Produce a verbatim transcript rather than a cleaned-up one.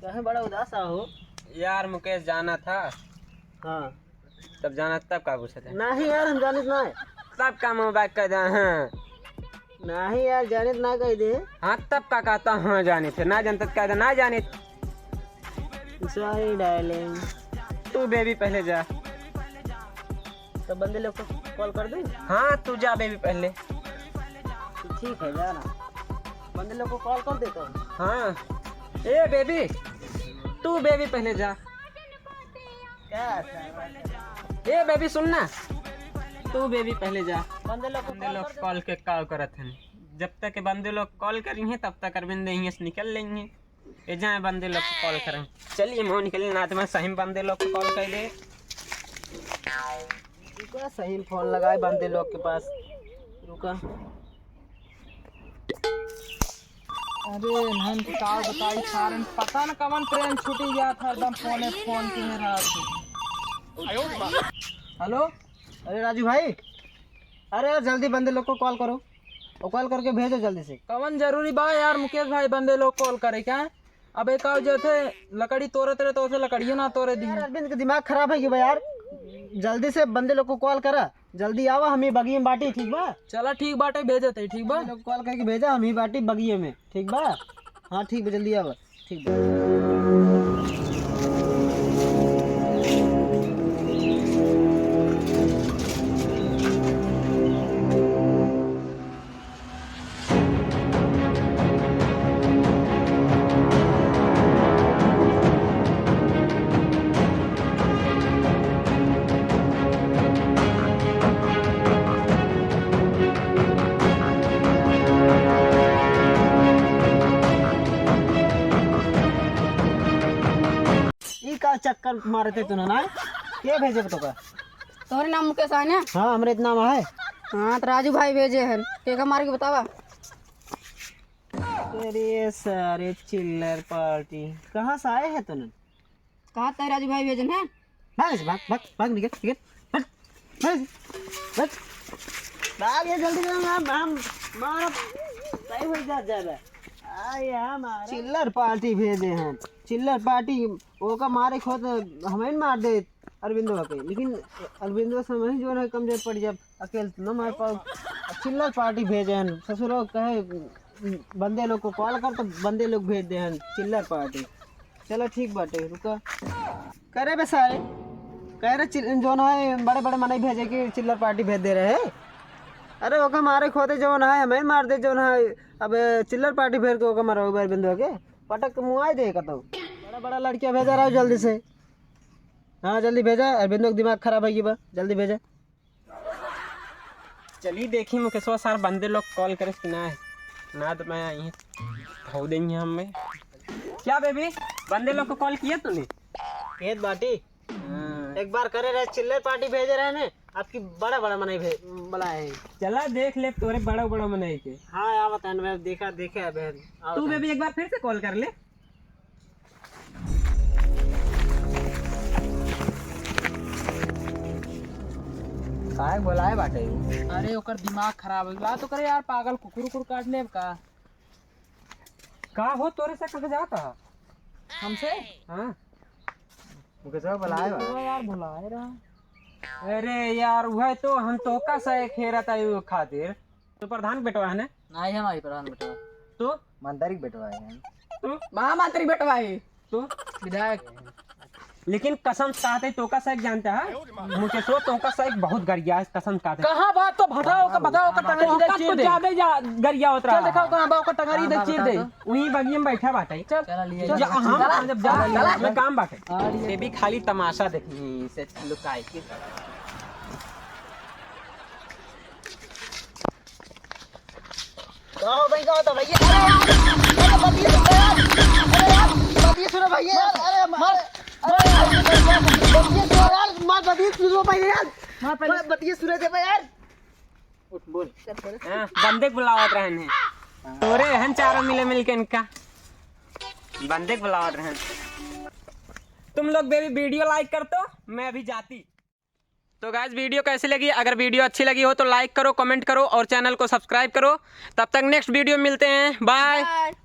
काहे बड़ा उदास हो? यार मुकेश जाना था। हाँ। तब जाना तब का पूछत है? नहीं यार, हम जानित ना है। तब का मुँह बात कर दे हैं? नहीं यार, जानित ना कह दे। हाँ, तब का कहता हाँ जानित है, ना जानत कह दे ना जानित। Sorry darling। तू baby पहले जा। तो बंदे लोग को call कर दूँ? हाँ, तू जा baby पहले। ठीक है, जा ना। बंदे लोग को call कर देता हूँ। हाँ। ए baby, तू baby पहले जा। क्या ऐसा है? ए baby सुन ना, तू baby पहले जा। बंदे लोग को बंदे call लोग कर दे। Call के का करत हन? जब तक बंदे लोग call करी हैं, तब तक अरविंद यहीं से निकल लेंगे। ए जाए बंदे लोग को call करें। चलिए, मोह निकले ना, तो मैं सही में बंदे लोग को call कर दे। रुका, सही में phone लगाए बंदे लोग के पास। रुका। अरे, इन्हन का बताई, सारन पता न कवन train छूटी जात है, हरदम phone, phone किहे रहत है। Hello, अरे राजू भाई, अरे यार, जल्दी बंदे लोग को call करो, और call करके भेजो जल्दी से। कवन जरूरी बा यार मुकेश भाई, बंदे लोग call करे क्या? अबे का हो जाते, लकड़ी तोड़त रहे तो उसे लकड़ियों ना तोड़े दी। यार, अरविंद के दिमाग खराब है कि बा यार, जल्दी से बंदे लोग को call करा, जल्दी आवा, हम ही बगिये में बाटी, ठीक बा? चला ठीक बाटे, भेजत है, ठीक बा? बंदे लोग को call करके भेजा, हम ही बाटी बगिये में, ठीक बा? हाँ ठीक बा, जल्दी आवा। ठीक बा। ई का चक्कर मारते तू ना, ना? के भेजे तोका? तोहरे नाम मुकेश है ना? हाँ, हमरे नाम है। हाँ, तो राजू भाई भेजे हैं। के का मार के बतावा? अरे सारे चिल्लर पार्टी, कहाँ से आए हैं तूने? कहाँ तय राजू भाई भेजन है? भाग से, भाग, भाग, भाग, निकल, निकल, भाग, भाग, भाग। भाग, ये जल्दी करो, हम, हम, मारा, सही हो जा, जा बे। आ, ये हमारा चिल्लर पार्टी भेजे हैं, चिल्लर पार्टी, ओका मारे खोत हमें मार दे अरविंदवा के, लेकिन अरविंदवा से हमें जो है कमजोर पड़ जाए, अकेले तो न मार पाओ। चिल्लर पार्टी भेजे हैं, ससुरो कहे बंदे लोग को call कर, तो बंदे लोग भेज दे हैं चिल्लर पार्टी। चलो ठीक बाटे, रुका। करे बे सारे, कह रहे चिल-, जौन है बड़े बड़े मनई भेजे कि चिल्लर पार्टी भेज दे रहे हैं। अरे ओका मारे खोते जौन है, हमें मार दे जौन है। अब चिल्लर पार्टी भेज के ओका मारो एक बार बंदवा के, पटक के मुआई दे कतौ। बड़ा बड़ा लड़कियां भेजा रहो जल्दी से। हाँ जल्दी भेजा, अरविंदो के दिमाग खराब है ये बा, जल्दी भेजा। चली देखी मुकेशवा सार बंदे लोग call करे कि ना है। ना तो मैं यहीं धो देंगे हम में। क्या baby, बंदे लोग को call किया तूने? खेत बाटी। हाँ। एक बार करे रहे चिल्लर पार्टी भेजे रहे ने, आपकी बड़ा बड़ा मनई भे-, बुलाए हैं। चला देख ले तोरे बड़ा बड़ा मनई के। हाँ, आवत है ना, देखा, देखा है बहन, आवत तू है। Baby एक बार फिर से call कर ले। काहे बोलाए बाटे उ? अरे, ओकर दिमाग खराब हो गया। तो करे यार, पागल कुकुर उकुर काट लेब का? का हो, तोरे से कहाँ जाता? हमसे? हाँ। ओके, सब बुलाए बा। तो यार, बुलाए रहा। अरे यार, वह तो हम तोका से खेरत आए खातिर। तो प्रधान बेटवा है ना? नहीं, हमारी प्रधान बेटवा। तो? मंत्री बेटवा है। तो? महामंत्री बेटवा है। तो? विधायक। लेकिन कसम से कहते तोका से जानता है? मुकेशो तोका से बहुत गरिया है, कसम से कहते। कहाँ बात तो बताओ का, बताओ का टंगरी तोका दे चीर तो दे। ज्यादा जा-, गरिया होत रहा। चल दिखाओ कहाँ बात का टंगरी दे चीर दे। वहीं बगिया में बैठा बाटे। चल। चल, लिए जा, जा। हम चला, जब जा, चला, मैं चला। काम बाटे। हाँ, लिए। ये भी खाली तमाशा देखनी से लुकाए के। का हो भाई, का होता भाई? अरे यार, अरे बतिया सुनो यार, अरे यार, बतिया सुनो भाई यार, अरे मार, अरे यार, बतिया सुनो यार, मार बतिया सुनो भाई यार, मार पहले। मार बतिया सुनो दे भाई यार। उठ बोल। हाँ, बंदे के बुलावत रहन है। तोरे हन चारों मिले मिलके इनका। बंदे के बुलावत रहन। तुम लोग baby video like कर दो, मैं अभी जाती। तो guys, video कैसी लगी? अगर video अच्छी लगी हो तो like करो, comment करो और channel को subscribe करो। तब तक next video में मिलते हैं। Bye। Bye।